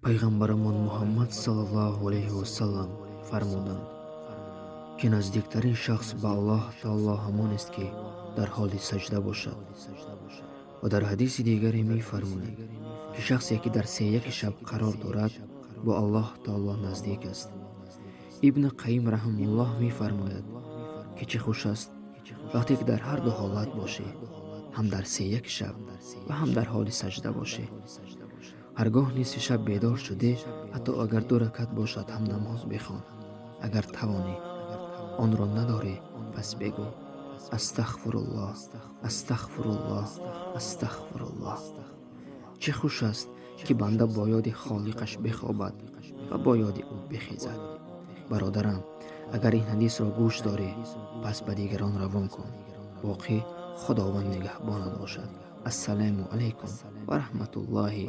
Пайғамбарамон Муҳаммад саллаллоҳу алайҳи васаллам фармуданд, ки наздиктарин шахс ба Аллоҳ таоло ҳамонест, ки дар ҳоли саҷда бошад. Ва дар ҳадиси дигаре мефармояд, ки шахсе, ки дар сеяки шаб қарор дорад, бо Аллоҳ таоло наздик аст. Ибни Қайим раҳмуллоҳ мефармояд, ки чӣ хуш аст, вақте ки дар ҳар ду ҳолат бошӣ, ҳам дар сеяки шаб ва ҳам дар ҳоли саҷда бошӣ. Ҳаргоҳ нисфи шаб бедор шудӣ, ҳатто агар ду ракат бошад ҳам, намоз бихон, агар тавонӣ. Онро надорӣ, пас бигӯ: астағфируллоҳ, астағфируллоҳ, астағфируллоҳ. Чӣ хуш аст, ки банда бо ёди Холиқаш бихобад ва бо ёди ӯ бихезад. Бародарам, агар ин ҳадисро гӯш дорӣ, пас ба дигарон равон кун. Боқӣ Худованд нигаҳбонат бошад. Ассалому алайкум ва раҳматуллоҳи.